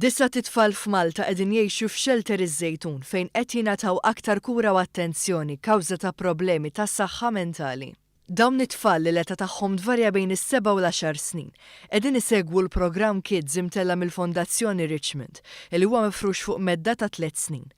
Disat itfal f'Malta qegħdin jgħixu f'xelter iż-Żejtun fejn qed jingħataw aktar kura u attenzjoni kawża ta' problemi ta' saħħa mentali. Dawn it-tfal li l-età tagħhom tvarja bejn is-seba' u l-għaxar snin, qegħdin isegwu l-programm Kids imtella' mill-Fondazzjoni Richmond, li huwa mifrux fuq medda ta' tliet snin.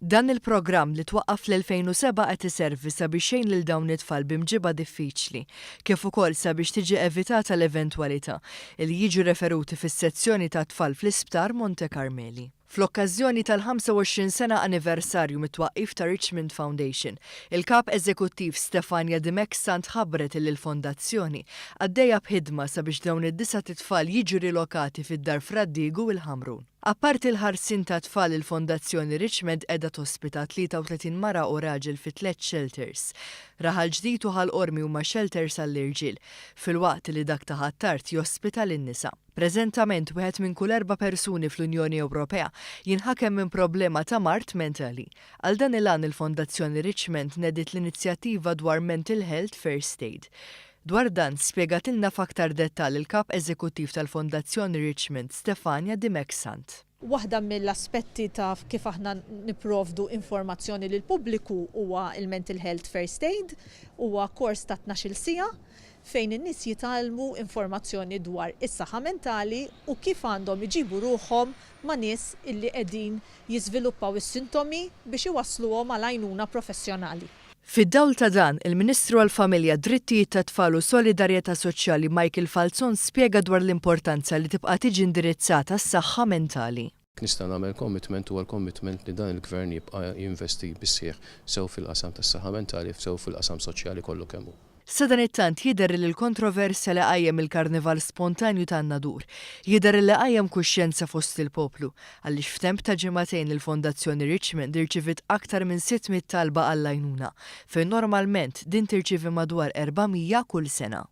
Dan il-programm li twaqqaf fl-2007 qed iservi sabiex jgħin lil dawn it-tfal b'imġiba diffiċli, kif ukoll sabiex tiġi evitata l-eventwalità li jiġu referuti fis-sezzjoni tat-tfal fl-Isptar Monte Carmeli. Fl-okkażjoni tal-25 sena anniversarju mit-twaqqif ta' Richmond Foundation, il-Kap Eżekuttiv Stefania Dimech Sant ħabbret illi l-Fondazzjoni għaddejja b'ħidma sabiex dawn id-disat itfal jiġu rilokati fid-Dar Fra Diegu il-Ħamrun. Apparti l-ħarsien tat-tfal il-Fondazzjoni Richmond qiegħda tospita 33 mara u raġel fi tlett shelters. Raħal Ġdid u Ħal Qormi huma shelters għall-irġiel, filwaqt li dak ta' Ħ'Attard jospita lin-nisa. Preżentament wieħed minn kull erba' persuni fl-Unjoni Ewropea jinħakem minn problema ta' mard mentali. Għal dan il-għan il-Fondazzjoni Richmond nediet l-inizjattiva dwar Mental Health First Aid. Dwar dan, spjegatilna f'aktar dettall il-Kap Eżekuttiv tal-Fondazzjoni Richmond, Stefania Dimech Sant. Waħda mill-aspetti ta' kif aħna nipprovdu informazzjoni lill-pubbliku huwa l-Mental Health First Aid. Huwa kors ta' 12-il siegħa fejn in-nies jitgħallmu informazzjoni dwar is-saħħa mentali u kif għandhom iġibu ruħhom ma' nies illi qegħdin jiżviluppaw is-sintomi biex iwassluhom għal għajnuna professjonali. Fid-dawl ta' dan, il-Ministru għall-Familja, Drittijiet tat-Tfal u Solidarjetà Soċjali Michael Falzon spjega dwar l-importanza li tibqa' tiġi indirizzata s-saħħa mentali. Nista' nagħmel commitment huwa l-commitment li dan il-Gvern jibqa' jinvesti bis-sħiħ sew fil-qasam tas-saħħa mentali sew fil-qasam soċjali kollu kemm hu. Sadanittant jidher li l-kontroversja li qajjem il-Karnival Spontanju tan-Nadur jidher li qajjem kuxjenza fost il-poplu għaliex f'temp ta' ġimagħtejn il-Fondazzjoni Richmond irċiviet aktar minn 600 talba għall-għajnuna fejn normalment din tirċievi madwar 400 kull sena.